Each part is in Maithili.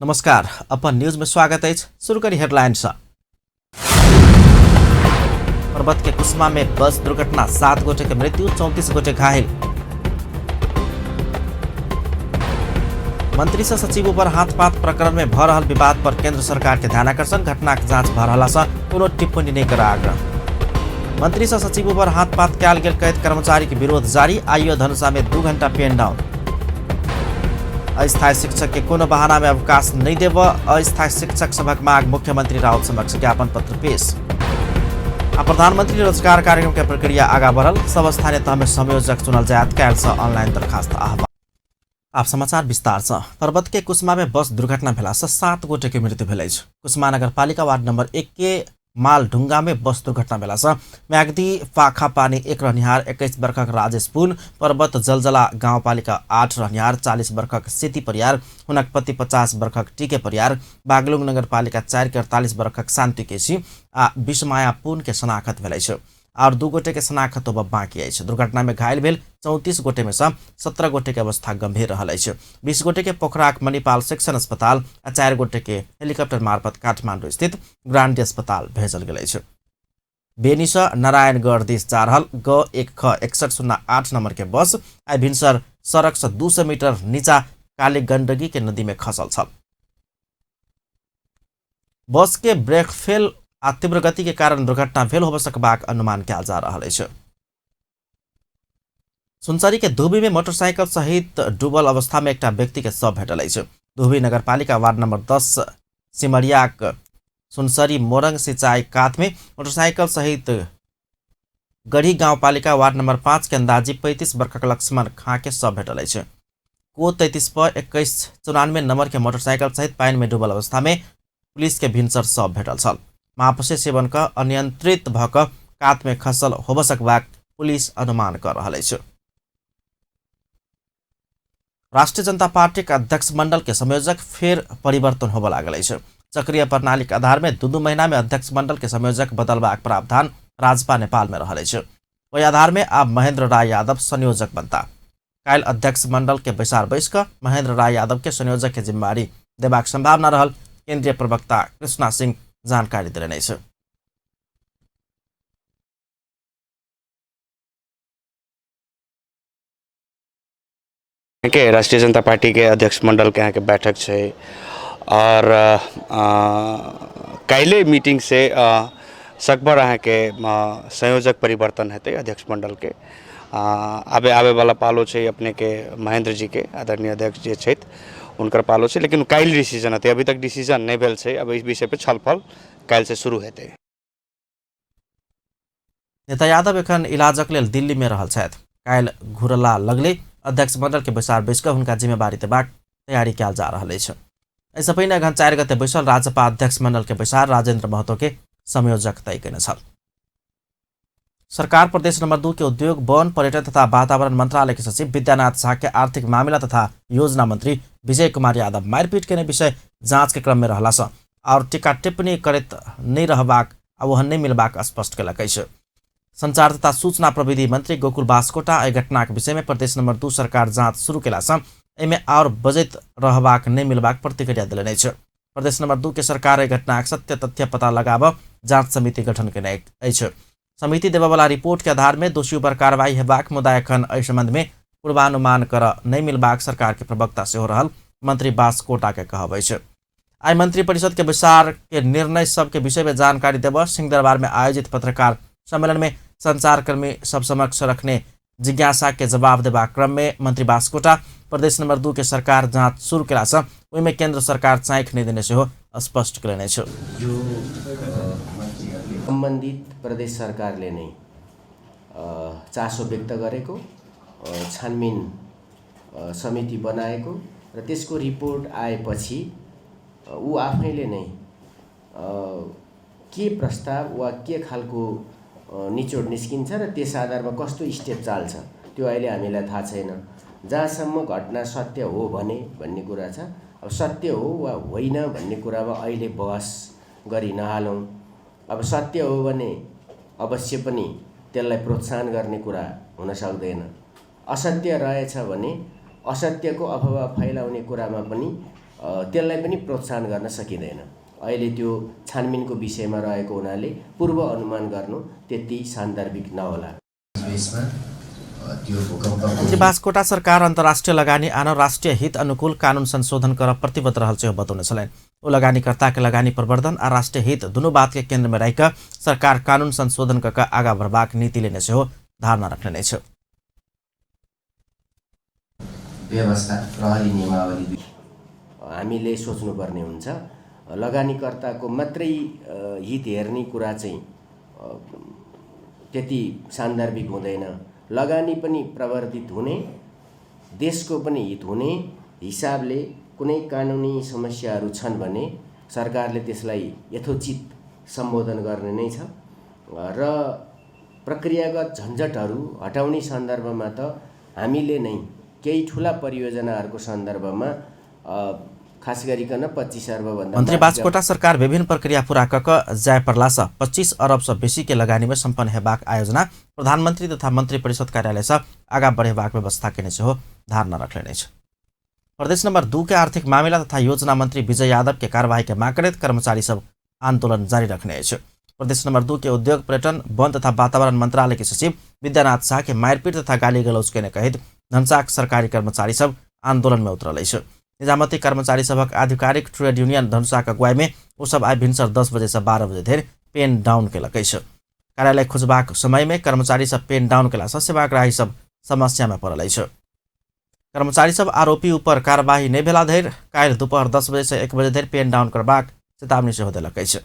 नमस्कार, अपन न्यूज में स्वागत अछि। शुरू करी हेडलाइन सँ। पर्वत के कुसमा में बस दुर्घटना, 7 गोटे के मृत्यु, 34 गोटे घायल। मंत्री से सचिव पर हाथपात प्रकरण में भ रहल विवाद पर केंद्र सरकार के ध्यानाकर्षण, घटना के जांच भ रहला सँ कोनो टिप्पणी नहीं कर आग्रह। मंत्री से सचिव पर हाथपात कयल गेल कैद कर्मचारी के विरोध जारी, आइयो धनुषा में 2 घंटा पेन डाउन। अस्थायी शिक्षक के कोनो बहाना में अवकाश नहीं देव, अस्थायी शिक्षक सभक मांग, मुख्यमंत्री राउत समक्ष ज्ञापन पत्र पेश। आ प्रधानमंत्री रोजगार कार्यक्रम के प्रक्रिया आगा बढ़ल, सब स्थानीय तह में संयोजक चुनल जायत, काल्हि से ऑनलाइन दरखास्त आह्वान। आप समाचार विस्तार से। पर्वत के कुसमा में बस दुर्घटना भेला से 7 गोटे के मृत्यु भेल अछि। कुसमा नगरपालिका वार्ड नंबर 1 के मालढुंगा में बस दुर्घटना भेला से म्याग्दी पाखा पानी 1 रहनिहार 21 वर्षक राजेश पुन, पर्वत जलजला गाउँपालिका 8 रहनिहार 40 वर्षक सेती परियार, हुनक पति 50 वर्षक टीके परियार, बागलुङ नगरपालिका 4 के 48 वर्षक शान्ति केसी आ विस्माया पुन के शनाखत भेल अछि। और 2 गोटे के शनाखत होब बाँकी अछि। दुर्घटना में घायल भेल 34 गोटे में से 17 गोटे के अवस्था गंभीर रहल अछि। 20 गोटे के पोखराक मणिपाल सेक्शन अस्पताल आ 4 गोटे के हेलीकॉप्टर मार्फत काठमाडौँ स्थित ग्रान्डी अस्पताल भेजल गेल अछि। बेनी से नारायणगढ़ दिस जा रहल ग 1 ख 6108 नंबर के बस आइ भिनसर सड़क से 200 मीटर नीचा काली गंडकी के नदी में खसल छल। बस के ब्रेक फेल आ तीव्र गति के कारण दुर्घटना भेल होब सकबाक अनुमान कयल जा रहल अछि। सुनसरी के धुबी में मोटरसाइकिल सहित डूबल अवस्था में एकटा व्यक्ति के शव भेटल अछि। धुबी नगरपालिका वार्ड नंबर 10 सिमरियाक सुनसरी मोरंग सिंचाई कात में मोटरसाइकिल सहित गढ़ी गाउँपालिका वार्ड नंबर 5 के अंदाजी 35 वर्षक लक्ष्मण खां के शव भेटल अछि। को 33 पर 2194 नंबर के मोटरसाइकिल सहित पानि में डूबल अवस्था में पुलिस के भिनसर शव भेटल छल। मापसे सेवन क अनियंत्रित भ क कात में खसल होब सकबाक पुलिस अनुमान कर रहल अछि। राष्ट्रीय जनता पार्टी के अध्यक्ष मंडल के संयोजक फेर परिवर्तन होब लागल अछि। चक्रीय प्रणाली के आधार में 2-2 महीना में अध्यक्ष मंडल के संयोजक बदलबाक प्रावधान राजपा नेपाल में रहल अछि। ओहि आधार में आब महेंद्र राय यादव संयोजक बनता। काल्हि अध्यक्ष मंडल के बैसार बैस क महेंद्र राय यादव के संयोजक के जिम्मेवारी देबाक संभावना रहल केंद्रीय प्रवक्ता कृष्णा सिंह जानकारी देलनि अछि। के राष्ट्रीय जनता पार्टी के अध्यक्ष मंडल के यहाँ बैठक है और काल्हि मीटिंग से सकबर अहाँ के संयोजक परिवर्तन हेतै अध्यक्ष मंडल के। आबे आबे वाला पालो छै अपने के महेंद्र जी के आदरणीय अध्यक्ष जे छथि हुनकर पालो छै, लेकिन काल्हि डिसीजन हेतै, अभी तक डिसीजन नहीं भेल छै। अब इस विषय पे छलफल काल्हि से शुरू हेतै। नेता यादव एखन इलाजक लेल दिल्ली में रहल छथि। काल्हि घुरला लगले अध्यक्ष मंडल के बैसार बैस कऽ हुनका जिम्मेवारी देबाक तैयारी कयल जा रहल अछि। एहिसँ पहिने अगहन 4 गते बैसल राजपा अध्यक्ष मंडल के बैसार राजेंद्र महतो के संयोजक तय कयने छल। सरकार प्रदेश नंबर 2 के उद्योग, वन, पर्यटन तथा वातावरण मंत्रालय के सचिव विद्यानाथ झा के आर्थिक मामिला तथा योजना मंत्री विजय कुमार यादव मारपीट केने विषय जांच के क्रम में रहला सँ और टीका टिप्पणी करैत नहीं रहबाक आ ओहन नहीं मिलबाक स्पष्ट केलक अछि। संचार तथा सूचना प्रविधि मंत्री गोकुल बास्कोटा एहि घटनाक विषय में प्रदेश नंबर 2 सरकार जांच शुरू केला सँ एहिमे और बजैत रहबाक नहीं मिलबाक प्रतिक्रिया देलनि अछि। प्रदेश नंबर 2 के सरकार एहि घटनाक सत्य तथ्य पता लगाबऽ जांच समिति गठन केने अछि। समिति देबयवला रिपोर्ट के आधार में दोषी पर कार्रवाई हेबाक मुदा एखन एहि संबंध में पूर्वानुमान कर नहीं मिलबाक सरकार के प्रवक्ता सेहो रहल मंत्री बास्कोटा के कहब अछि। आइ मंत्री परिषद के बैसार के निर्णय सब के विषय में जानकारी देबऽ सिंहदरबार में आयोजित पत्रकार सम्मेलन में संचारकर्मी सब समक्ष रखने जिज्ञासा के जवाब देबाक क्रम में मंत्री बास्कोटा प्रदेश नंबर 2 के सरकार जांच शुरू केला सँ ओहिमे केंद्र सरकार चाँखि नहि देने सेहो स्पष्ट कयलनि अछि। यो सम्बन्धित प्रदेश सरकारले नै चासो व्यक्त गरेको, छानबिन समिति बनाएको र त्यसको रिपोर्ट आएपछि ऊ आफैले नै के प्रस्ताव वा के खालको निचोड निस्किन्छ र त्यस आधारमा कस्तो स्टेप चाल्छ त्यो अहिले हामीलाई थाहा छैन। जहाँसम्म घटना सत्य हो भने भन्ने कुरा छ, अब सत्य हो वा होइन भन्ने कुरामा अहिले बहस गरी नहालौँ। अब सत्य हो भने अवश्य पनि त्यसलाई प्रोत्साहन गर्ने कुरा हुन सक्दैन। असत्य रहेछ भने असत्यको अफवाह फैलाउने कुरामा पनि त्यसलाई पनि प्रोत्साहन गर्न सकिँदैन। अहिले त्यो छानबिनको विषयमा रहेको हुनाले पूर्व अनुमान गर्नु त्यति सान्दर्भिक नहोला। मन्त्री बास्कोटा सरकार अन्तर्राष्ट्रिय लगानी आन राष्ट्रिय हित अनुकूल कानून संशोधन कर प्रतिबद्ध रहल छै बतौने छलनि। ओ लगानीकर्ता के लगानी प्रवर्धन आ राष्ट्रिय हित दुनू बात के केंद्र में राखि सरकार कानून संशोधन क आगा बढ़बाक नीति लेने सेहो धारणा रखने अछि। व्यवस्था प्रहरी नियमावली हामीले सोच्नुपर्ने हुन्छ। लगानीकर्ताको मात्रै हित हेर्ने कुरा चाहिँ त्यति सान्दर्भिक हुँदैन। लगानी पनि प्रवर्धित हुने, देशको पनि हित हुने हिसाबले कुनै कानुनी समस्याहरू छन् भने सरकारले त्यसलाई यथोचित सम्बोधन गर्ने नै छ र प्रक्रियागत झन्झटहरू हटाउने सन्दर्भमा त हामीले नै केही ठुला परियोजनाहरूको सन्दर्भमा खास गरिकन 25 अर्ब भन्दा मन्त्री बास्कोटा सरकार विभिन्न प्रक्रिया पूरा क जाय पड़ला से 25 अरब से बेसी के लगानी में सम्पन्न हेबाक आयोजना प्रधानमंत्री तथा मंत्री परिषद कार्यालय से आगा बढ़ेबाक व्यवस्था केने सेहो धारणा रखने अछि। प्रदेश नंबर 2 के आर्थिक मामिला तथा योजना मंत्री विजय यादव के कार्यवाही के मांग करैत कर्मचारी सब आंदोलन जारी रखने अछि। प्रदेश नंबर 2 के उद्योग, पर्यटन, वन तथा वातावरण मंत्रालय के सचिव विद्यानाथ शाह के मारपीट तथा गाली गलौज केने कहैत धनसाक सरकारी कर्मचारी सब आंदोलन में उतरल अछि। निजामती कर्मचारी सभक आधिकारिक ट्रेड यूनियन धनुषाक अगुवाई में ओ सब आइ भिनसर 10 बजे से 12 बजे धरि पेन डाउन केलक अछि। कार्यालय खुजबाक समय में कर्मचारी सब पेन डाउन केला सँ सेवाग्राही सब समस्या में पड़ल अछि। कर्मचारी सब आरोपी ऊपर कार्यवाही नहि भेला धरि काल्हि दोपहर 10 बजे से 1 बजे धरि पेन डाउन करबाक चेतावनी सेहो देलक अछि।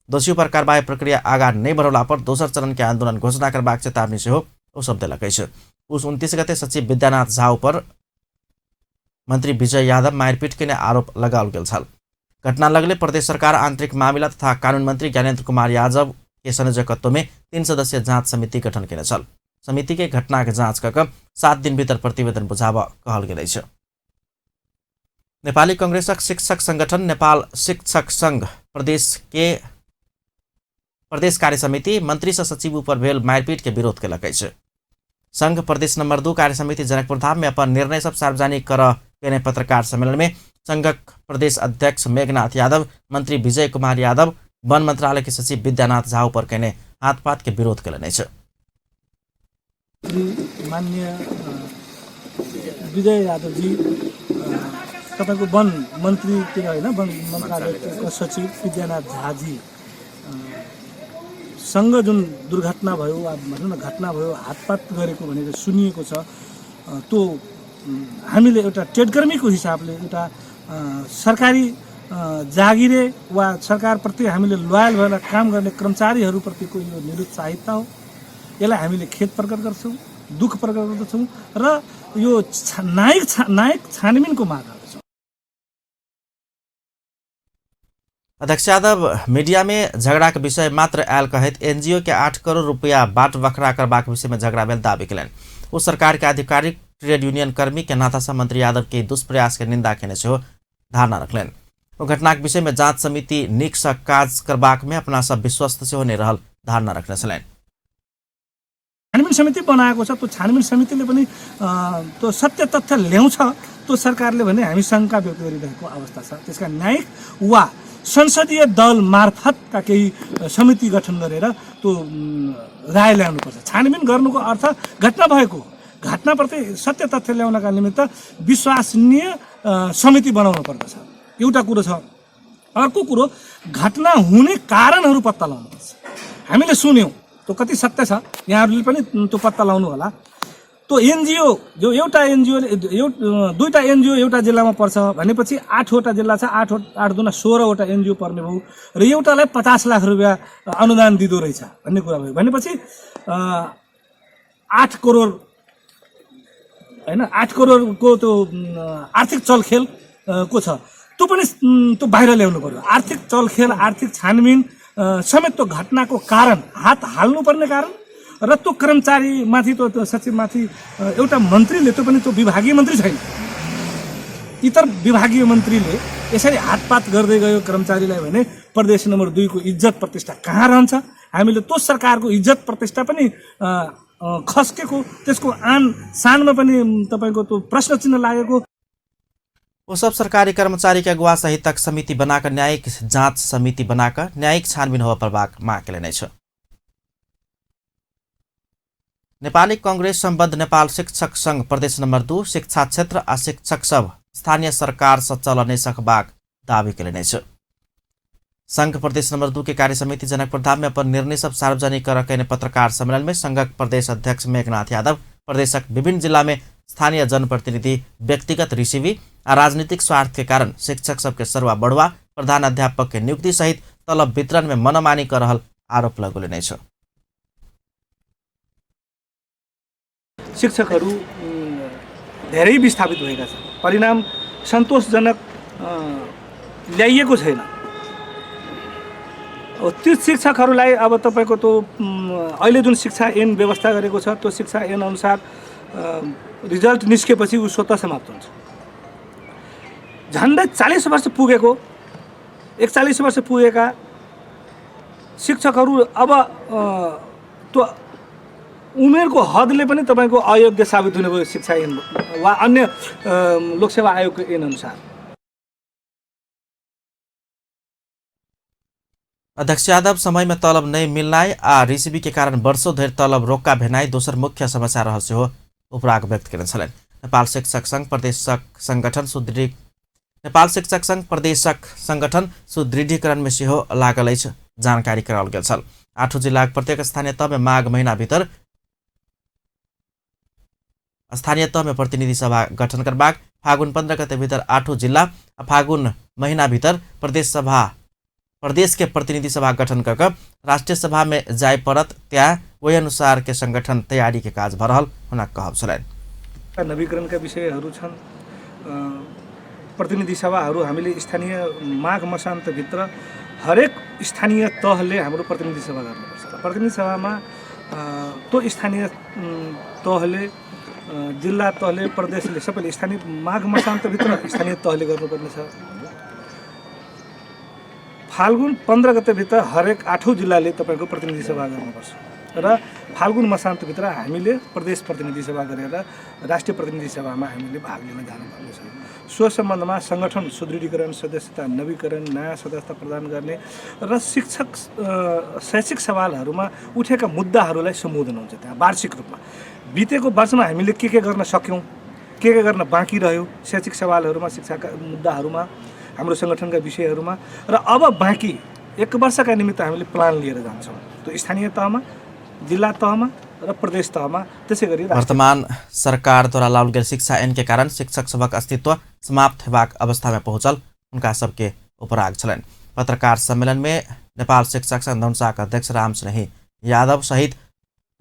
दोषी पर कार्यवाही प्रक्रिया आगा नहि बढ़ौला पर दोसर चरण के आंदोलन घोषणा करबाक चेतावनी सेहो ओ सब देलक अछि। पुस 29 गते सचिव विद्यानाथ झा ऊपर मंत्री विजय यादव मारपीट के आरोप लगाओल गेल छल। घटना लगले प्रदेश सरकार आंतरिक मामिला तथा कानून मंत्री ज्ञानेन्द्र कुमार यादव के संयोजकत्व में 3 सदस्यीय जांच समिति गठन केने छल। समिति के घटना के जांच क 7 दिन भीतर प्रतिवेदन बुझाबऽ कहल गेल अछि। नेपाली कांग्रेसक शिक्षक संगठन नेपाल शिक्षक संघ प्रदेश कार्य समिति मंत्री से सचिव ऊपर भेल मारपीट के विरोध केलक अछि। संघ प्रदेश नंबर 2 कार्य समिति जनकपुर धाम में अपन निर्णय सब सार्वजनिक कर केने पत्रकार सम्मेलन में संघक प्रदेश अध्यक्ष मेघनाथ यादव, मंत्री विजय कुमार यादव, वन मंत्रालय के सचिव विद्यानाथ झा ऊपर केने हाथपात के विरोध केलनि अछि। माननीय विजय यादवजी तपाईको वन मन्त्रीतिर हैन, वन मन्त्रालयको सचिव विद्यानाथ झाजी सँग जुन दुर्घटना भयो वा भनौँ न घटना भयो, हातपात गरेको भनेर सुनिएको छ, त्यो हामीले एउटा ट्रेडकर्मीको हिसाबले एउटा सरकारी जागिरे वा सरकारप्रति हामीले लोयल भएर काम गर्ने कर्मचारीहरूप्रतिको यो निरुत्साहितता हो। यसलाई हामीले खेद प्रकट गर्छौँ, दुःख प्रकट गर्दछौँ र यो नायक छानबिनको माग गर्दछौँ। अध्यक्ष यादव मीडिया में झगड़ा के विषय मात्र आयल कहैत एनजीओ के 8 करोड़ रुपया बाट बखरा करबाक विषय में झगड़ा भेल दावी केलनि। ओ सरकार के आधिकारिक ट्रेड यूनियन कर्मी के नाता से मंत्री यादव के दुष्प्रयास के निंदा केने सेहो धारणा रखलनि। ओ घटनाक विषय में जांच समिति नीक सँ काज करबाक में अपना सब विश्वस्त सेहो नहि रहल धारणा रखने छलनि। छानबिन समिति बनाएको छ, त्यो छानबिन समितिले पनि त्यो सत्य तथ्य ल्याउँछ त्यो सरकारले भने हामी शङ्का व्यक्त गरिरहेको अवस्था छ। त्यसका न्यायिक वा संसदीय दल मार्फतका केही समिति गठन गरेर त्यो राय ल्याउनुपर्छ। छानबिन गर्नुको अर्थ घटना भएको घटनाप्रति सत्य तथ्य ल्याउनका निमित्त विश्वसनीय समिति बनाउनु पर्दछ, एउटा कुरो छ। अर्को कुरो घटना हुने कारणहरू पत्ता लगाउनुपर्छ। हामीले सुन्यौँ त्यो कति सत्य छ, यहाँहरूले पनि त्यो पत्ता लगाउनु होला। त्यो एनजिओ जो एउटा एनजिओले दुईवटा एनजिओ एउटा जिल्लामा पर्छ भनेपछि 8वटा जिल्ला छ, 8 दुना 16वटा एनजिओ पर्ने भयो र एउटालाई 50 लाख रुपियाँ अनुदान दिँदो रहेछ भन्ने कुरा भयो। भनेपछि 8 करोड होइन, 8 करोडको त्यो आर्थिक चलखेल को छ, त्यो पनि त्यो बाहिर ल्याउनु पर्यो। आर्थिक चलखेल, आर्थिक छानबिन समेत त्यो घटनाको कारण, हात हाल्नुपर्ने कारण र त्यो कर्मचारीमाथि, त्यो सचिवमाथि एउटा मन्त्रीले, त्यो पनि त्यो विभागीय मन्त्री छैन, इतर विभागीय मन्त्रीले यसरी हातपात गर्दै गयो कर्मचारीलाई भने प्रदेश नम्बर 2 को इज्जत प्रतिष्ठा कहाँ रहन्छ? हामीले त्यो सरकारको इज्जत प्रतिष्ठा पनि खस्केको, त्यसको आन सानमा पनि तपाईँको त्यो प्रश्न चिन्ह लागेको। ओ सब सरकारी कर्मचारी के अगुवा सहितक समिति बनाकर न्यायिक जाँच समिति बनाकर न्यायिक छानबिन होबय पड़बाक माग केलनि अछि। नेपाली कांग्रेस सम्बद्ध नेपाल शिक्षक संघ प्रदेश नंबर 2 शिक्षा क्षेत्र आ शिक्षक सब स्थानीय सरकार से चल नहि सकबाक दावी केलनि अछि। संघ प्रदेश नंबर 2 के कार्य समिति जनकपुर धाम में अपन निर्णय सब सार्वजनिक कर कयने पत्रकार सम्मेलन में संघक प्रदेश अध्यक्ष मेघनाथ यादव प्रदेशक विभिन्न जिला में स्थानीय जनप्रतिनिधि व्यक्तिगत रिसिभी आ राजनीतिक स्वार्थ के कारण शिक्षक सबके सरुआ बढ़ुआ प्रधान अध्यापक के नियुक्ति सहित तलब वितरण में मनमानी कर रहल आरोप लगौलनि अछि। शिक्षकहरू धेरै विस्थापित भएका छन्, परिणाम सन्तोषजनक ल्याइएको छैन। त्यो शिक्षकहरूलाई अब तपाईँको त्यो अहिले जुन शिक्षा ऐन व्यवस्था गरेको छ त्यो शिक्षा ऐन अनुसार रिजल्ट निस्केपछि ऊ स्वतः समाप्त हुन्छ। झन्डै 40 वर्ष पुगेको 41 वर्ष पुगेका शिक्षकहरू अब त्यो उमेरको हदले पनि तपाईँको अयोग्य साबित हुने भयो शिक्षा ऐन वा अन्य लोकसेवा आयोगको ऐन अनुसार। अध्यक्ष यादव समय में तलब नहीं मिलनाइ आ रिसिभी के कारण वर्षों धरि तलब रोक्का भेनाइ दोसर मुख्य समस्या रहल सेहो उपराग व्यक्त केने छलनि। नेपाल शिक्षक संघ प्रदेशक संगठन सुदृढ नेपाल शिक्षक संघ प्रदेशक संगठन सुदृढीकरण में सेहो लागल अछि जानकारी कराओल गेल छल। 8 जिलाक प्रत्येक स्थानीय तह में माघ महीना भीतर स्थानीय तह में प्रतिनिधि सभा गठन करबाक, फागुन 15 गते भीतर 8 जिला आ फागुन महीना भीतर प्रदेश सभा प्रदेश के प्रतिनिधि सभा गठन कर राष्ट्रीय सभा में जाय पड़त त्या वही अनुसार के संगठन तैयारी के काज भरहल हुनक कहब छलनि। नवीकरणका विषयहरू छन्, प्रतिनिधि सभाहरू हामीले स्थानीय माघ मसान्तभित्र हरेक स्थानीय तहले हाम्रो प्रतिनिधि सभा गर्नुपर्छ। प्रतिनिधि सभामा त्यो स्थानीय तहले, जिल्ला तहले, प्रदेशले सबैले स्थानीय माघ मसान्तभित्र स्थानीय तहले गर्नुपर्नेछ। फाल्गुन 15 गतेभित्र हरेक 8 जिल्लाले तपाईँको प्रतिनिधि सभा गर्नुपर्छ र फाल्गुन मसान्तभित्र हामीले प्रदेश प्रतिनिधि सभा गरेर राष्ट्रिय प्रतिनिधि सभामा हामीले भाग लिन जानुपर्नेछ। सो सम्बन्धमा सङ्गठन सुदृढीकरण, सदस्यता नवीकरण, नयाँ सदस्यता प्रदान गर्ने र शिक्षक शैक्षिक सवालहरूमा उठेका मुद्दाहरूलाई सम्बोधन हुन्छ त्यहाँ वार्षिक रूपमा। बितेको वर्षमा हामीले के गर्न सक्यौँ, के गर्न बाँकी रह्यो शैक्षिक सवालहरूमा, शिक्षाका मुद्दाहरूमा, हाम्रो सङ्गठनका विषयहरूमा र अब बाँकी एक वर्षका निमित्त हामीले प्लान लिएर जान्छौँ। त्यो स्थानीय तहमा, जिल्ला तहमा र प्रदेश तहमा। त्यसै गरी वर्तमान सरकारद्वारा लाओल गेल शिक्षा ऐन के कारण शिक्षक सभक अस्तित्व समाप्त हेबाक अवस्था में पहुँचल हुनका सबके उपराग छलनि। पत्रकार सम्मेलन में नेपाल शिक्षक संघ धनुषाक अध्यक्ष राम स्नेही यादव सहित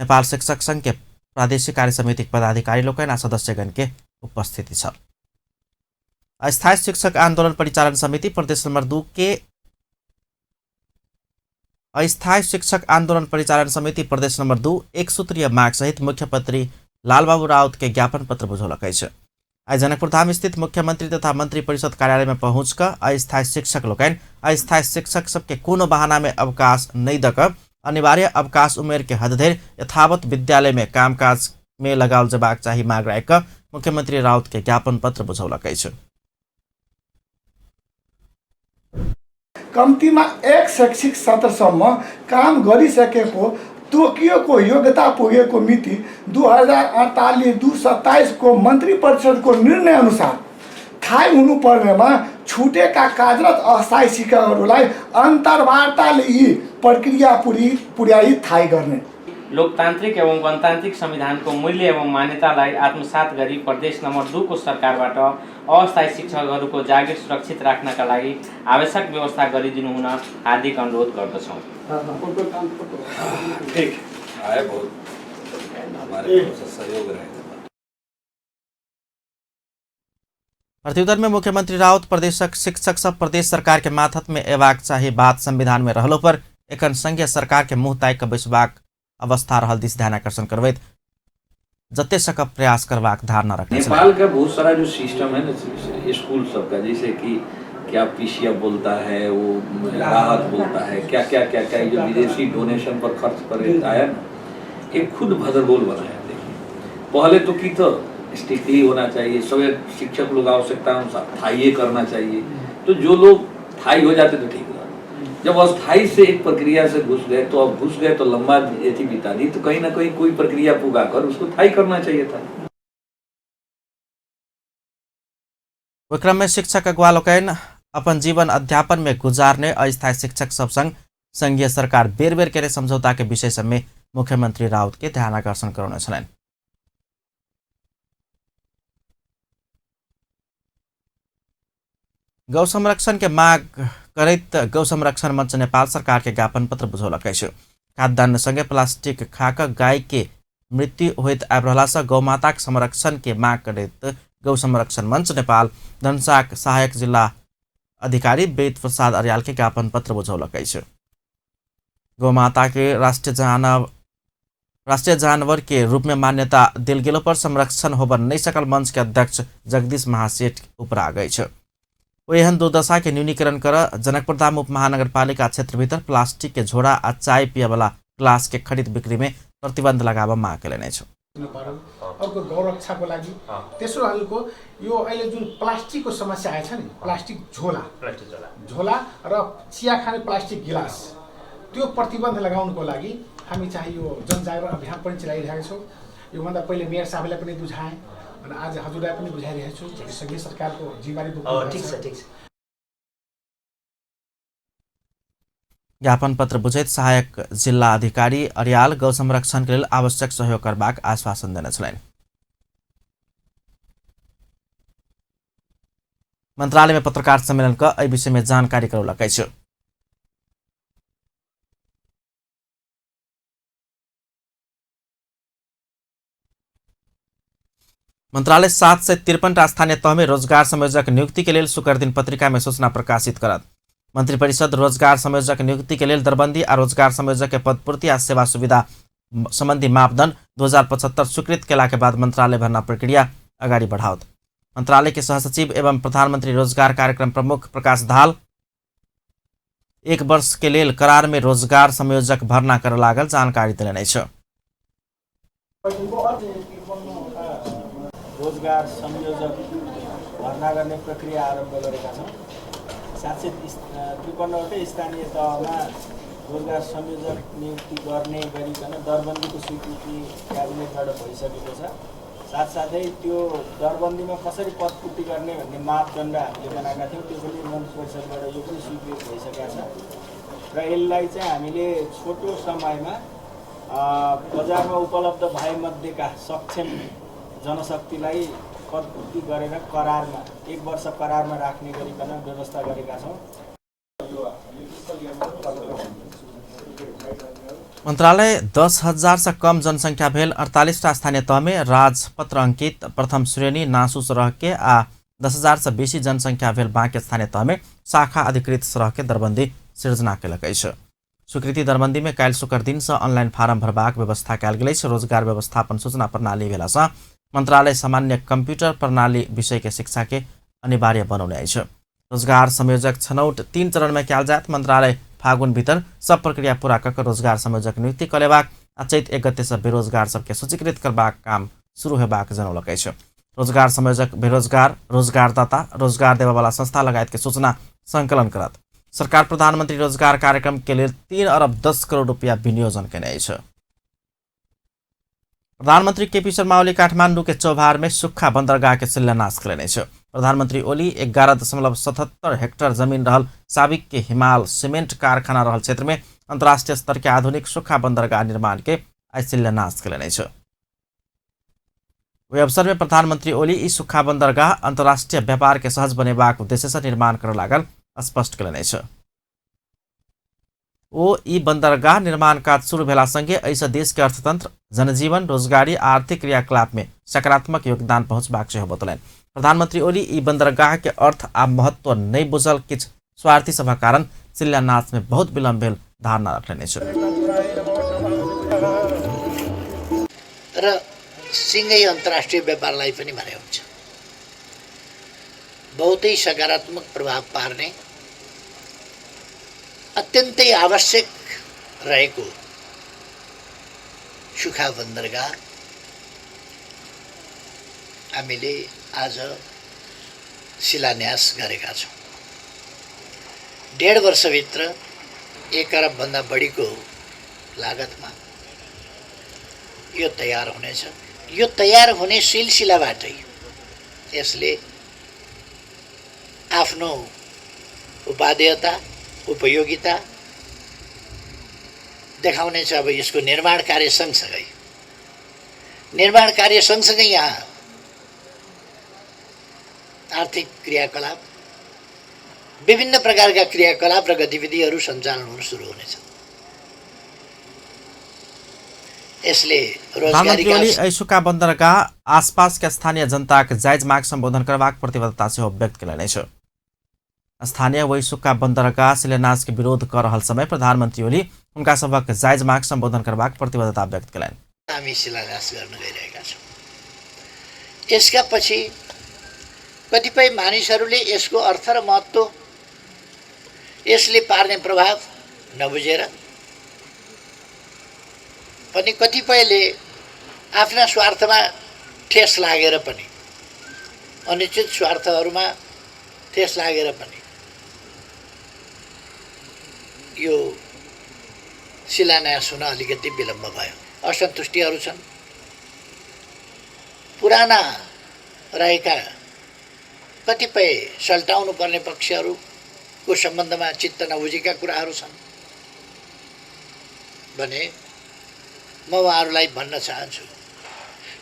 नेपाल शिक्षक संघ के प्रादेशिक कार्य समिति पदाधिकारी लोकनि आ सदस्यगण के उपस्थिति छल। अस्थायी शिक्षक आंदोलन परिचालन समिति प्रदेश नंबर 2 के अस्थायी शिक्षक आंदोलन परिचालन समिति प्रदेश नंबर 2 एक सूत्रीय माग सहित मुख्यमंत्री लालबाबू राउत के ज्ञापन पत्र बुझौलक अछि। आइ जनकपुर धाम स्थित मुख्यमंत्री तथा मंत्री परिषद कार्यालय में पहुँच कऽ अस्थायी शिक्षक लोकनि अस्थायी शिक्षक सबके कोनो बहाना में अवकाश नहि दऽ कऽ अनिवार्य अवकाश उमेर के हद धरि यथावत विद्यालय में कामकाज में लगाओल जेबाक चाही माग राखि कऽ मुख्यमंत्री राउत के ज्ञापन पत्र बुझौलक अछि। कम्तीमा एक शैक्षिक सत्रसम्म काम गरिसकेको तोकिएको योग्यता पुगेको मिति 2048-227 को मन्त्री परिषदको निर्णय अनुसार थाहै हुनुपर्नेमा छुटेका कार्यरत अस्थायी शिक्षकहरूलाई अन्तर्वार्ताले यी प्रक्रिया पुर्याई थाहै गर्ने। लोकतान्त्रिक एवं गणतान्त्रिक संविधानको मूल्य एवं मान्यतालाई आत्मसात गरी प्रदेश नम्बर 2 को सरकारबाट अस्थायी शिक्षकहरूको जागिर सुरक्षित राख्नका लागि आवश्यक व्यवस्था गरिदिनु हुन हार्दिक अनुरोध गर्दछौँ। ठीक आए, बहुत हमारे सहयोग रहेगा। प्रत्युत्तर में मुख्यमंत्री राउत प्रदेशक शिक्षक सब प्रदेश सरकार के माथत में एबाक चाही बात संविधान में रहलो पर एखन संघीय सरकार के मुँह ताकि कऽ बैसबाक अवस्था रहल दिस ध्यान आकर्षण करबैत जते सकब प्रयास करबाक धारणा रखने छलनि। नेपाल का बहुत सारा जो सिस्टम है ना स्कूल सबका, जैसे कि क्या पीसीएफ बोलता है, वो राहत बोलता है, क्या क्या क्या क्या जो विदेशी डोनेशन पर खर्च करे आया ना, ये खुद भदरगोल बनाया। देखिए पहले तो की तो स्ट्रिक्टली होना चाहिए, सब शिक्षक लोग आवश्यकता अनुसार थाइये करना चाहिए। तो जो लोग थाई हो जाते तो ठीक रहा, जब अस्थाई से एक प्रक्रिया से घुस गए तो अब घुस गए तो लंबा अथी बिता दी, तो कहीं ना कहीं कोई प्रक्रिया पुगा कर उसको थाई करना चाहिए था। ओहि क्रम में शिक्षक अगुवा लोकनि अपन जीवन अध्यापन में गुजारने अस्थायी शिक्षक सब संग संघीय सरकार बेर बेर केने समझौता के विषय सब में मुख्यमंत्री राउत के ध्यान आकर्षण करौने छलनि। गौ संरक्षण के माग करैत गौ संरक्षण मंच नेपाल सरकार के ज्ञापन पत्र बुझौलक अछि। खाद्यान्न संगे प्लास्टिक खाक गाय के मृत्यु होइत आबि रहला सँ गौमाताक संरक्षण के माग करैत गौ संरक्षण मंच नेपाल धनुषाक सहायक जिल्ला अधिकारी वेद प्रसाद अर्याल के ज्ञापन पत्र बुझौलक अछि। गौमाता के राष्ट्रीय जानवर के रूप में मान्यता देल गेलो पर संरक्षण होबर नहीं सकल मंच के अध्यक्ष जगदीश महासेठ उपराग अछि। ओ एहन दुर्दशा के न्यूनीकरण कर जनकपुरधाम उप महानगरपालिका क्षेत्रभितर प्लास्टिक के झोरा आ चाय पियवला ग्लास के खरीद बिक्री में प्रतिबंध लगाब माग कयलनि अछि। अर्को गौरक्षाको लागि, तेस्रो हजुरको यो अहिले जुन प्लास्टिकको समस्या आएछ नि, प्लास्टिक झोला, झोला र चिया खाने प्लास्टिक गिलास, त्यो प्रतिबन्ध लगाउनुको लागि हामी चाहिँ यो जनजागरण अभियान पनि चलाइरहेका छौँ। योभन्दा पहिले मेयर साहबलाई पनि बुझाएँ अनि आज हजुरलाई पनि बुझाइरहेको छु, संघीय सरकारको जिम्मेवारी बोक्नु। ठिक छ, ठिक छ। ज्ञापन पत्र बुझैत सहायक जिल्ला अधिकारी अर्याल गौ संरक्षण के लेल आवश्यक सहयोग करबाक आश्वासन देने छलनि। मंत्रालय में पत्रकार सम्मेलन क एहि विषय में जानकारी करौलक अछि। मंत्रालय 753 स्थानीय तह में रोजगार संयोजक नियुक्ति के लेल शुक्र दिन पत्रिका में सूचना प्रकाशित करत। मंत्रिपरिषद रोजगार संयोजक नियुक्ति के लेल दरबंदी आ रोजगार संयोजक के पदपूर्ति आ सेवा सुविधा संबंधी मापदंड 2075 स्वीकृत केला के बाद मंत्रालय भर्ना प्रक्रिया अगाडि बढ़ाओत। मंत्रालय के सहसचिव एवं प्रधानमंत्री रोजगार कार्यक्रम प्रमुख प्रकाश धाल 1 वर्ष के लेल करार में रोजगार संयोजक भर्ना कर लागल जानकारी देलनि अछि। रोजगार संयोजक भर्ना गर्ने प्रक्रिया आरम्भ गरेका छौँ। 753वटै स्थानीय तहमा रोजगार संयोजक नियुक्ति गर्ने गरिकन दरबन्दीको स्वीकृति क्याबिनेटबाट भइसकेको छ। साथसाथै त्यो दरबन्दीमा कसरी पदपूर्ति गर्ने भन्ने मापदण्ड हामीले बनाएका थियौँ, त्यो पनि मन्त्री परिषदबाट यो पनि स्वीकृत भइसकेको छ र यसलाई चाहिँ हामीले छोटो समयमा बजारमा उपलब्ध भएमध्येका सक्षम जनशक्तिलाई पदपूर्ति गरेर करारमा 1 वर्ष करारमा राख्ने गरिकन व्यवस्था गरेका छौँ। मंत्रालय 10,000 से कम जनसंख्या भेल 48टा स्थानीय तह में राजपत्र अंकित प्रथम श्रेणी नासु सरह के आ 10,000 से बेसी जनसंख्या भेल बाँकी स्थानीय तह में शाखा अधिकृत सरह के दरबंदी सिर्जना केलक अछि। स्वीकृति दरबंदी में काल्हि शुक्र दिन से ऑनलाइन फारम भरबाक व्यवस्था कयल गेल अछि। रोजगार व्यवस्थापन सूचना प्रणाली भेला सँ मंत्रालय सामान्य कंप्यूटर प्रणाली विषय के शिक्षा के अनिवार्य बनौने अछि। रोजगार संयोजक छनौट 3 चरण में कयल जायत। मंत्रालय फागुन भीतर सब प्रक्रिया पूरा कऽ रोजगार संयोजक नियुक्ति कऽ लेबाक आ चैत 1 गते से बेरोजगार सबके सूचीकृत करबाक काम शुरू हेबाक जनौलक अछि। रोजगार संयोजक बेरोजगार, रोजगारदाता, रोजगार देबयवला संस्था लगायत के सूचना संकलन करत। सरकार प्रधानमंत्री रोजगार कार्यक्रम के लेल 3 अरब 10 करोड़ रुपया विनियोजन केने अछि। प्रधानमंत्री केपी शर्मा ओली काठमांडू के चौभार में सुक्खा बंदरगाह के शिलान्यास कयलनि अछि। प्रधानमंत्री ओली 11.77 हेक्टर जमीन रहल साबिक के हिमाल सीमेंट कारखाना रहल क्षेत्र में अंतर्राष्ट्रीय स्तर के आधुनिक सुक्खा बंदरगाह निर्माण के आइ शिलान्यास कयलनि अछि। ओहि अवसर में प्रधानमंत्री ओली ई सुक्खा बंदरगाह अंतर्राष्ट्रीय व्यापार के सहज बनेबाक उद्देश्य से निर्माण करऽ लागल स्पष्ट कयलनि अछि। ओ ई बंदरगाह निर्माण काज शुरू भेला संगे एहिसँ देश के अर्थतंत्र, जनजीवन, रोजगारी आ आर्थिक क्रियाकलाप में सकारात्मक योगदान पहुंचबाक सेहो बतौलनि। प्रधानमंत्री ओली ई बंदरगाह के अर्थ आ महत्व नहि बुझल किछु स्वार्थी सभक कारण शिलान्यास में बहुत विलम्ब भेल धारणा रखलनि अछि। र सँगै अन्तर्राष्ट्रिय व्यापारलाई पनि भने हुन्छ, बहुतै सकारात्मक प्रभाव पार्ने अत्यन्तै आवश्यक रहेको सुखा बन्दरगाह हामीले आज शिलान्यास गरेका छौँ। 1.5 वर्षभित्र 1 अरबभन्दा बढीको लागतमा यो तयार हुनेछ। यो तयार हुने सिलसिलाबाटै यसले आफ्नो उपादेयता, उपयोगिता देखाउनेछ। अब यसको निर्माण कार्य सँगसँगै यहाँ आर्थिक क्रियाकलाप, विभिन्न प्रकारका क्रियाकलाप र गतिविधिहरू सञ्चालन हुन सुरु हुनेछ। यसले प्रधानमन्त्री ओली एहि सुक्खा बन्दरगाह आसपास के स्थानीय जनताक जायज माग सम्बोधन करबाक प्रतिबद्धता सेहो व्यक्त कयलनि अछि। स्थानीय ओहि सुक्खा बन्दरगाह शिलान्यास के विरोध कर रहल समय प्रधानमन्त्री ओली हुनका सभक जायज माग सम्बोधन करबाक प्रतिबद्धता व्यक्त कयलनि। हामी शिलान्यास गर्न गइरहेका छौँ। यसका पछि कतिपय मानिसहरूले यसको अर्थ र महत्त्व, यसले पार्ने प्रभाव नबुझेर पनि, कतिपयले आफ्ना स्वार्थमा ठेस लागेर पनि, अनिश्चित स्वार्थहरूमा ठेस लागेर पनि यो शिलान्यास हुन अलिकति विलम्ब भयो। असन्तुष्टिहरू छन्। पुराना रहेका कतिपय सल्टाउनु पर्ने पक्षहरूको सम्बन्धमा चित्त नबुझेका कुराहरू छन् भने म उहाँहरूलाई भन्न चाहन्छु,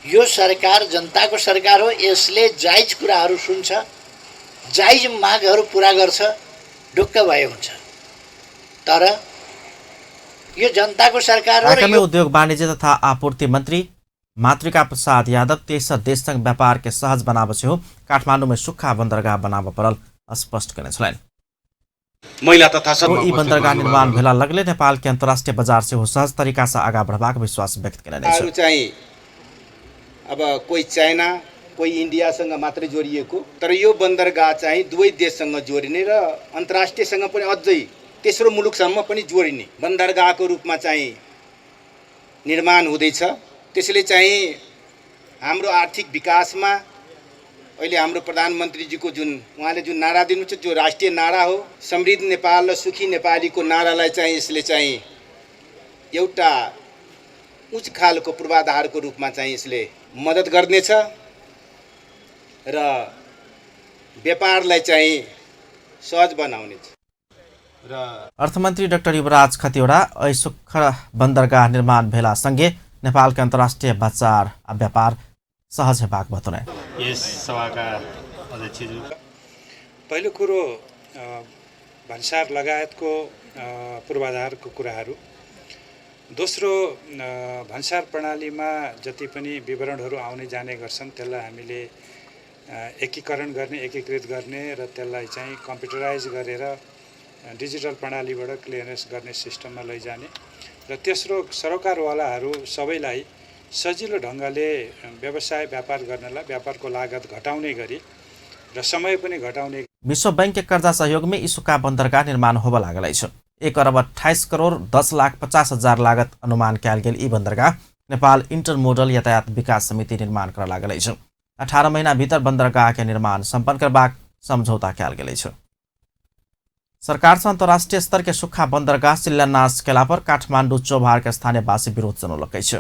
यो सरकार जनताको सरकार हो। यसले जायज कुराहरू सुन्छ, जायज मागहरू पुरा गर्छ, ढुक्क भए हुन्छ। तर यो जनताको सरकार हो। कार्यक्रम में उद्योग वाणिज्य तथा आपूर्ति मन्त्री मातृका प्रसाद यादव तेसर देशसँग व्यापार के सहज बनाब सेहो काठमाडौँ में सुक्खा बन्दरगाह बनाब परल स्पष्ट कयने छलनि। महिला तथा ई बन्दरगाह निर्माण भेला लगले नेपाल के अंतर्राष्ट्रीय बजार सेहो सहज तरीका से आगा बढ़बाक विश्वास व्यक्त कयलनि अछि। चाहिँ अब कोही चाइना कोही इन्डियासँग मात्रै जोडिएको, तर यो बन्दरगाह चाहिँ दुवै देशसँग जोडिने र अन्तर्राष्ट्रियसँग पनि अझै तेस्रो मुलुकसम्म पनि जोडिने बन्दरगाहको रूपमा चाहिँ निर्माण हुँदैछ। त्यसले चाहिँ हाम्रो आर्थिक विकासमा अहिले हाम्रो प्रधानमन्त्रीजीको जुन उहाँले जुन नारा दिनुहुन्छ, जो राष्ट्रिय नारा हो समृद्ध नेपाल र सुखी नेपालीको नारालाई चाहिँ यसले चाहिँ एउटा उच्च खालको पूर्वाधारको रूपमा चाहिँ यसले मद्दत गर्नेछ र व्यापारलाई चाहिँ सहज बनाउनेछ। र अर्थमन्त्री डाक्टर युवराज खतिवड़ा एहि सुक्खा बन्दरगाह निर्माण भेला संगे नेपाल के अन्तर्राष्ट्रिय बजार आ व्यापार सहज हेबाक बतौलनि। यस सभाका अध्यक्षज्यू, पहिलो कुरो भन्सार लगायतको पूर्वाधारको कुराहरू, दोस्रो भन्सार प्रणालीमा जति पनि विवरणहरू आउने जाने गर्छन् त्यसलाई हामीले एकीकरण गर्ने, एकीकृत गर्ने र त्यसलाई चाहिँ कम्प्युटराइज गरेर डिजिटल प्रणालीबाट क्लियरेन्स गर्ने सिस्टममा लैजाने र तेस्रो सरोकारवालाहरू सबैलाई सजिलो ढङ्गले व्यवसाय व्यापार गर्नलाई व्यापारको लागत घटाउने गरी र समय पनि घटाउने। विश्व बैंक के कर्जा सहयोग में ई सुक्खा बन्दरगाह निर्माण होबय लागल अछि। 1 अरब 28 करोड़ 10 लाख 50 हजार लागत अनुमान कयल गेल ई बन्दरगाह नेपाल इंटरमोडल यातायात विकास समिति निर्माण करय लागल अछि। 18 महीना भीतर बन्दरगाह के निर्माण सम्पन्न करबाक समझौता कयल गेल अछि। सरकार से अंतर्राष्ट्रीय स्तर के सुक्खा बन्दरगाह शिलान्यास केला पर काठमाडौँ चौभार के स्थानीयवासी विरोध जनौलक अछि।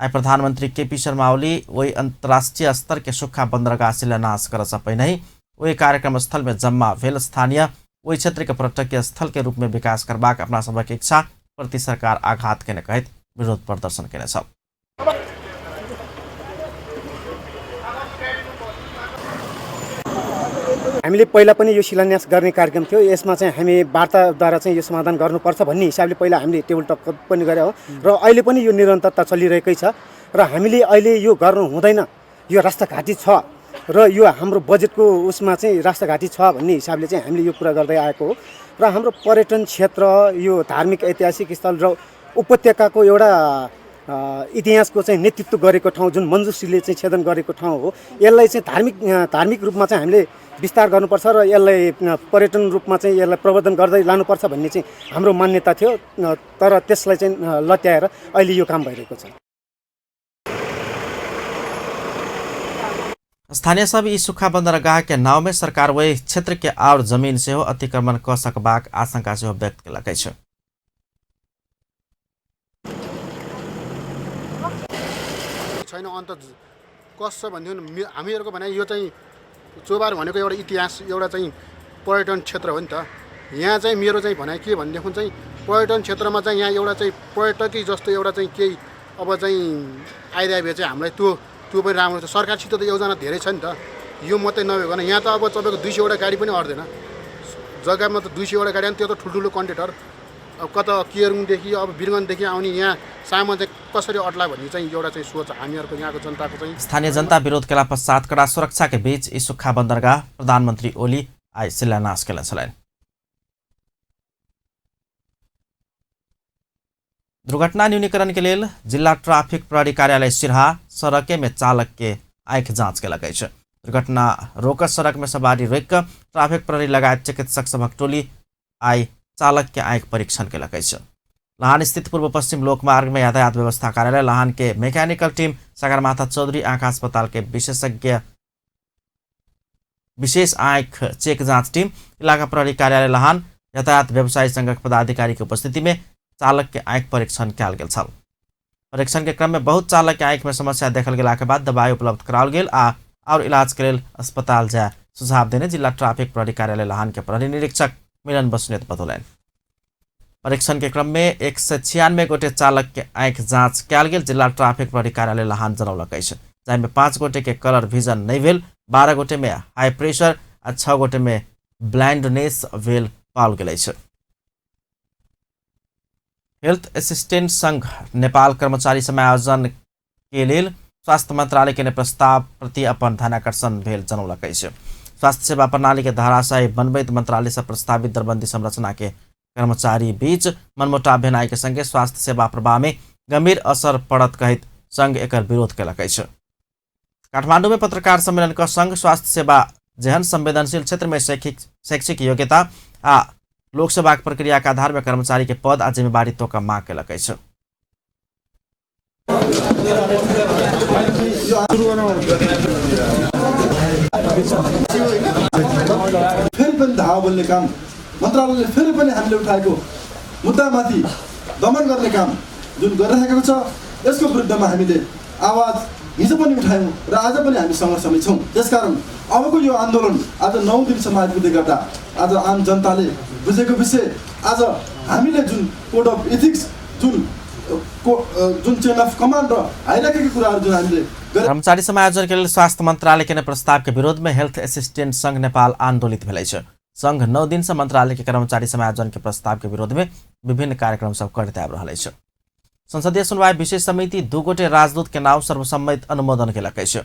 आइ प्रधानमन्त्री केपी शर्मा ओली ओहि अंतर्राष्ट्रीय स्तर के सुक्खा बन्दरगाह शिलान्यास करऽ से पहिने ओहि कार्यक्रम स्थल में जम्मा भेल स्थानीय ओहि क्षेत्र के पर्यटकीय स्थल के रूप में विकास करबाक अपना सभक इच्छा प्रति सरकार आघात केने कहैत विरोध प्रदर्शन केने छल। हामीले पहिला पनि यो शिलान्यास गर्ने कार्यक्रम थियो, यसमा चाहिँ हामी वार्ताद्वारा चाहिँ यो समाधान गर्नुपर्छ भन्ने हिसाबले पहिला हामीले टेबल टक पनि गरे हो र अहिले पनि यो निरन्तरता चलिरहेकै छ र हामीले अहिले यो गर्नु हुँदैन, यो रास्ताघाटी छ र यो हाम्रो बजेटको उसमा चाहिँ रास्ताघाटी छ भन्ने हिसाबले चाहिँ हामीले यो कुरा गर्दै आएको हो र हाम्रो पर्यटन क्षेत्र, यो धार्मिक ऐतिहासिक स्थल र उपत्यकाको एउटा इतिहासको चाहिँ नेतृत्व गरेको ठाउँ जुन मञ्जुश्रीले चाहिँ छेदन गरेको ठाउँ हो, यसलाई चाहिँ धार्मिक रूपमा चाहिँ हामीले विस्तार गर्नुपर्छ र यसलाई पर्यटन रूपमा चाहिँ यसलाई प्रवर्धन गर्दै लानुपर्छ भन्ने चाहिँ हाम्रो मान्यता थियो, तर त्यसलाई चाहिँ लत्याएर अहिले यो काम भइरहेको छ। स्थानीय सब ई सुखा बंदरगाह के नाव में सरकार ओहि क्षेत्र के और जमीन सेहो अतिक्रमण क सकबाक आशंका सेहो व्यक्त केलक अछि। छैन अन्त कस भनेदेखि हामीहरूको भनाइ यो चाहिँ चोबार भनेको एउटा इतिहास, एउटा चाहिँ पर्यटन क्षेत्र हो नि त। यहाँ चाहिँ मेरो चाहिँ भनाइ के भनेदेखि चाहिँ पर्यटन क्षेत्रमा चाहिँ यहाँ एउटा चाहिँ पर्यटकै जस्तो एउटा चाहिँ केही अब चाहिँ आइदियो भए चाहिँ हामीलाई त्यो त्यो पनि राम्रो छ। सरकारसित त योजना धेरै छ नि त, यो मात्रै नभइकन यहाँ त अब तपाईँको 200वटा गाडी पनि अट्दैन जग्गामा त 200वटा गाडी अनि त्यो त ठुल्ठुलो कन्टेनर अब कता केरुङदेखि अब वीरगञ्जदेखि आउने यहाँ सामान चाहिँ कसरी अट्ला भन्ने चाहिँ एउटा चाहिँ सोच हामीहरूको यहाँको जनताको चाहिँ। स्थानीय जनता विरोध केला पश्चात कड़ा सुरक्षा के बीच ई सुखा बंदरगाह प्रधानमंत्री ओली आइ शिलान्यास केने छलनि। दुर्घटना न्यूनीकरण के लेल जिला ट्राफिक प्रहरी कार्यालय सिरहा सड़के में चालक के आँखि जाँच केलक अछि। दुर्घटना रोक सड़क में सवारी रोकि कऽ ट्राफिक प्रहरी लगायत चिकित्सक सभक टोली आइ चालक के आँखि परीक्षण केलक अछि। लहान स्थित पूर्व पश्चिम लोकमार्ग में यातायात व्यवस्था कार्यालय लहान के मैकेनिकल टीम सगरमाथा चौधरी आँख अस्पताल के विशेषज्ञ विशेष आँख चेक जाँच टीम इलाका प्रहरी कार्यालय लहान यातायात व्यवसायी संघक पदाधिकारी के उपस्थिति में चालक के आँखि परीक्षण कयल गेल छल। परीक्षण के क्रम में बहुत चालक के आँखि में समस्या देखल गेला के बाद दवाई उपलब्ध कराओल गेल आ और इलाज के लेल अस्पताल जाय सुझाव देने जिला ट्राफिक प्रहरी कार्यालय लहान के प्रहरी निरीक्षक मिलन बस्नेत बतौलनि। परीक्षण के क्रम में 196 गोटे चालक के आँखि जाँच कयल गेल जिला ट्राफिक प्रहरी कार्यालय लहान जनौलक अछि, जाहिमे 5 गोटे के कलर विजन नहि भेल, 12 गोटे में हाई प्रेशर आ 6 गोटे में ब्लाइंडनेस भेल पाओल गेल अछि। हेल्थ असिस्टेंट संघ नेपाल कर्मचारी समायोजन के लेल स्वास्थ्य मंत्रालय के प्रस्ताव प्रति अपन ध्यानाकर्षण भेल जनौलक अछि। स्वास्थ्य सेवा प्रणाली के धराशायी बनबैत मंत्रालय से प्रस्तावित दरबंदी संरचना के कर्मचारी बीच मनमुटाव भेनाइ के संगे स्वास्थ्य सेवा प्रवाह में गंभीर असर पड़त कहैत संघ एकर विरोध केलक अछि। काठमांडू में पत्रकार सम्मेलन क संघ स्वास्थ्य सेवा जेहन संवेदनशील क्षेत्र में शैक्षिक योग्यता आ लोकसेवा प्रक्रिया के आधार में कर्मचारी के पद आ जिम्मेवारी तोक मांग केलक अछि। फेरि पनि धावा बोल्ने काम मन्त्रालयले फेरि पनि हामीले उठाएको मुद्दामाथि दमन गर्ने काम जुन गरिरहेको छ, यसको विरुद्धमा हामीले आवाज हिजो पनि उठायौँ र आज पनि हामी सङ्घर्षमै छौँ। त्यसकारण अबको यो आन्दोलन आज 9 दिनसम्म आइपुग्दै गर्दा आज आम जनताले बुझेको विषय, आज हामीले जुन कोड अफ इथिक्स, जुन जुन चेन अफ कमान्ड र हाइरार्कीको कुराहरू जुन हामीले कर्मचारी समायोजन के लेल स्वास्थ्य मंत्रालय के प्रस्ताव के विरोध में हेल्थ असिस्टेंट संघ नेपाल आंदोलित भेल अछि। संघ 9 दिन से मंत्रालय के कर्मचारी समायोजन के प्रस्ताव के विरोध में विभिन्न कार्यक्रम सब करते आबि रहल अछि। संसदीय सुनवाई विशेष समिति 2 गोटे राजदूत के नाम सर्वसम्मत अनुमोदन केलक अछि।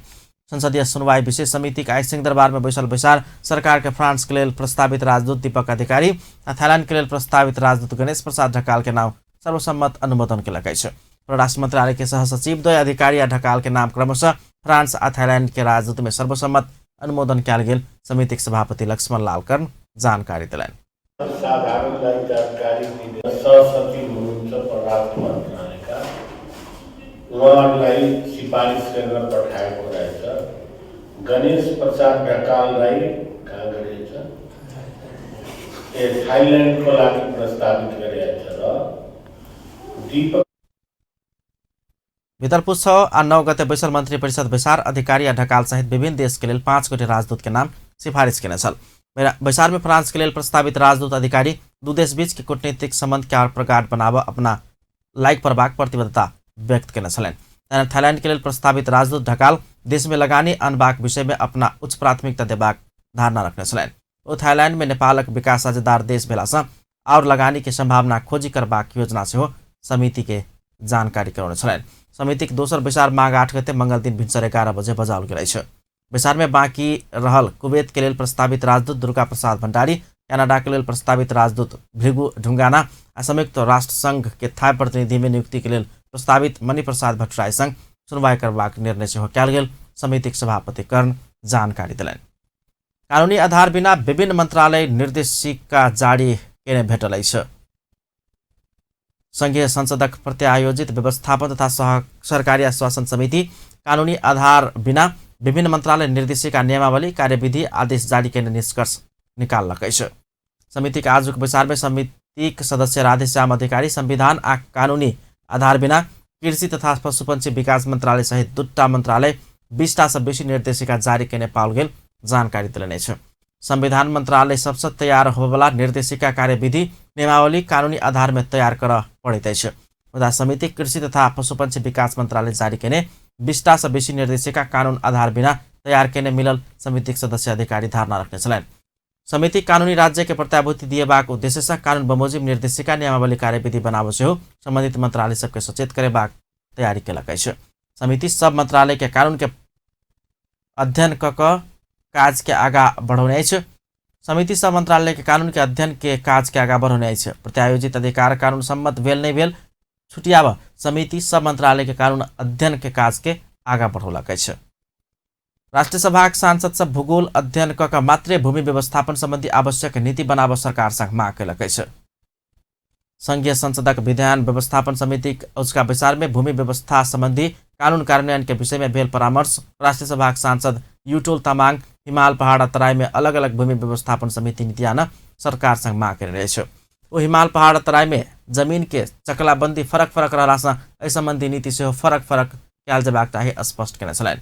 संसदीय सुनवाई विशेष समिति के आइ सिंहदरबार में बैसल बैसार सरकार के फ्रांस के लेल प्रस्तावित राजदूत दीपक अधिकारी आ थाईलैंड के लेल प्रस्तावित राजदूत गणेश प्रसाद ढकाल के नाम सर्वसम्मत अनुमोदन केलक अछि। परराष्ट्र मंत्रालय के सहसचिव द्वय अधिकारी आ ढकाल के नाम क्रमशः फ्रांस आ थाईलैंड के राजदूत में सर्वसम्मत अनुमोदन कयल गेल समितिक सभापति लक्ष्मण लाल कर्ण जानकारी देलनि। साधारणलाई जानकारी दिने सहसचिव हुनुहुन्छ परराष्ट्र मन्त्रालयका, उहाँहरूलाई सिफारिस गरेर पठाएको रहेछ। गणेश प्रसाद ढकाललाई कहाँ गरिएछ? ए थाइल्यान्डको लागि प्रस्तावित गरिएछ र दीपक भितरपुर 6 आ 9 गते बैसल मंत्री परिषद बैसार अधिकारी आ ढकाल सहित विभिन्न देश के लेल 5 गोटे राजदूत के नाम सिफारिश केने छल। बैसार में फ्रांस के लेल प्रस्तावित राजदूत अधिकारी दू देश बीच के कूटनीतिक संबंध के और प्रगाढ़ बनाबऽ अपना लायक पड़बाक प्रतिबद्धता व्यक्त केने छलनि। थाईलैंड के लेल प्रस्तावित राजदूत ढकाल देश में लगानी अनबाक विषय में अपना उच्च प्राथमिकता देबाक धारणा रखने छलनि। ओ थाईलैंड में नेपालक विकास साझेदार देश भेलासँ और लगानी के संभावना खोजी करबाक योजना सेहो समिति के जानकारी करौने छलनि। समितिक दोसर बैसार माघ 8 गते मंगल दिन भिन्सर 11 बजे बजाओल गेल अछि। बैसार में बाँकी रहल कुवैत के लेल प्रस्तावित राजदूत दुर्गा प्रसाद भंडारी, कनाडा के लेल प्रस्तावित राजदूत भृगु ढुंगाना आ संयुक्त राष्ट्र संघ के थाई प्रतिनिधि में नियुक्ति के लेल प्रस्तावित मणिप्रसाद भट्टराई संग सुनवाई करबाक निर्णय सेहो कयल गेल समितिक सभापति कर्ण जानकारी देलनि। कानूनी आधार बिना विभिन्न मंत्रालय निर्देशिका जारी केने भेटल अछि। संघीय संसदक प्रत्यायोजित व्यवस्थापन तथा सरकारी आश्वासन समिति कानूनी आधार बिना विभिन्न मंत्रालय निर्देशिका नियमावली कार्यविधि आदेश जारी केने निष्कर्ष निकाललक अछि। समितिक आजुक बैसार में समितिक सदस्य राधेश्याम अधिकारी संविधान आ कानूनी आधार बिना कृषि तथा पशुपक्षी विकास मंत्रालय सहित 2 मंत्रालय 20 सँ बेसी निर्देशिका जारी केने पाओल गेल जानकारी देलनि अछि। संविधान मंत्रालय सबसँ तैयार होबयवला निर्देशिका कार्यविधि नियमावली कानूनी आधार में तैयार करऽ पड़ैत अछि। मुदा समिति कृषि तथा पशुपक्षी विकास मंत्रालय जारी केने 20 सँ बेसी निर्देशिका कानून आधार बिना तैयार केने मिलल समितिक सदस्य अधिकारी धारणा रखने छलनि। समिति कानूनी राज्य के प्रत्याभूति दिएबाक उद्देश्य सँ कानून बमोजिम निर्देशिका नियमावली कार्यविधि बनाबऽ सेहो संबंधित मंत्रालय सबके सचेत करेबाक तैयारी केलक अछि। समिति सब मंत्रालय के कानून के अध्ययन क काज के आगा बढ़ौने अछि। समिति सब मंत्रालय के कानून के अध्ययन के काज के आगा बढ़ौने अछि। प्रत्यायोजित अधिकार कानून सम्मत भेल नहि भेल छुटियाब समिति सब मंत्रालय के कानून अध्ययन के काज के आगा बढ़ौलक अछि। राष्ट्रीय सभाक सांसद सब भूगोल अध्ययन क मात्रे भूमि व्यवस्थापन संबंधी आवश्यक नीति बनाबऽ सरकार संग मांग केलक अछि। संघीय संसदक विधान व्यवस्थापन समितिक औचका बैसार में भूमि व्यवस्था संबंधी कानून कार्यान्वयन के विषय में भेल परामर्श राष्ट्रीय सभाक सांसद युटोल तामाङ हिमाल पहाड़ आ तराई में अलग अलग भूमि व्यवस्थापन समिति नीति आन सरकार संग मांग केने अछि। ओ हिमाल पहाड़ आ तराई में जमीन के चकलाबंदी फरक फरक रहला सँ एहि संबंधी नीति सेहो फरक फरक कयल जेबाक चाही स्पष्ट केने छलनि।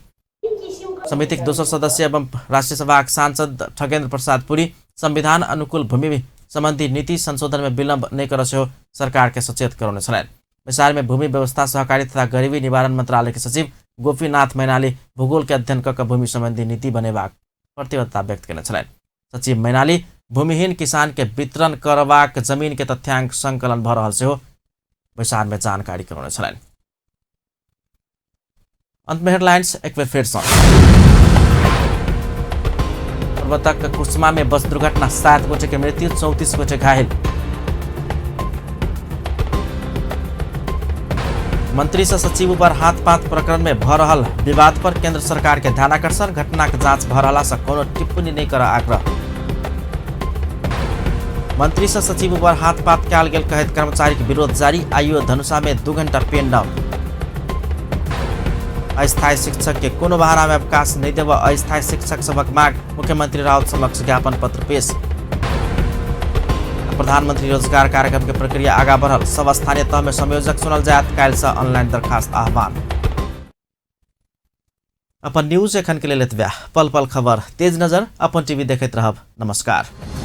समितिक दोसर सदस्य एवं राष्ट्रीय सभाक सांसद ठगेन्द्र प्रसाद पुरी संविधान अनुकूल भूमि संबंधी नीति संशोधन में विलंब नहि करऽ सेहो सरकार के सचेत करौने छलनि। बैसार में भूमि व्यवस्था सहकारी तथा गरीबी निवारण मंत्रालय के सचिव गोपीनाथ मैनाली भूगोल के अध्ययन क भूमि संबंधी नीति बनेबाक प्रतिबद्धता व्यक्त केने छलनि। सचिव मैनाली भूमिहीन किसान के वितरण करबाक जमीन के तथ्यांक संकलन भऽ रहल सेहो बैसार में जानकारी करौने छलनि। अंत में हेडलाइंस एक बेर फेर सँ। पर्वतक कुसमा में बस दुर्घटना, 7 गोटे के मृत्यु, 34 गोटे घायल। मंत्री से सचिव पर हाथ पात प्रकरण में भ रहल विवाद पर केंद्र सरकार के ध्यानाकर्षण, घटना के जांच भ रहला से कोनो टिप्पणी नहीं कर आग्रह। मंत्री से सचिव पर हाथ पात कयल गेल कहैत कर्मचारी के विरोध जारी, आइयो धनुषा में 2 घंटा पेन डाउन। अस्थायी शिक्षक के कोनो बहाना में अवकाश नहीं देव अस्थायी शिक्षक सबक मांग, मुख्यमंत्री राउत समक्ष ज्ञापन पत्र पेश। प्रधानमंत्री रोजगार कार्यक्रम के प्रक्रिया आगा बढ़ल, सब स्थानीय तह में संयोजक चुनल जायत, काल्हि से ऑनलाइन दरखास्त आह्वान। अपन न्यूज एखन के लेल एतबे, पल पल खबर तेज नजर अपन टीवी देखैत रहब। नमस्कार।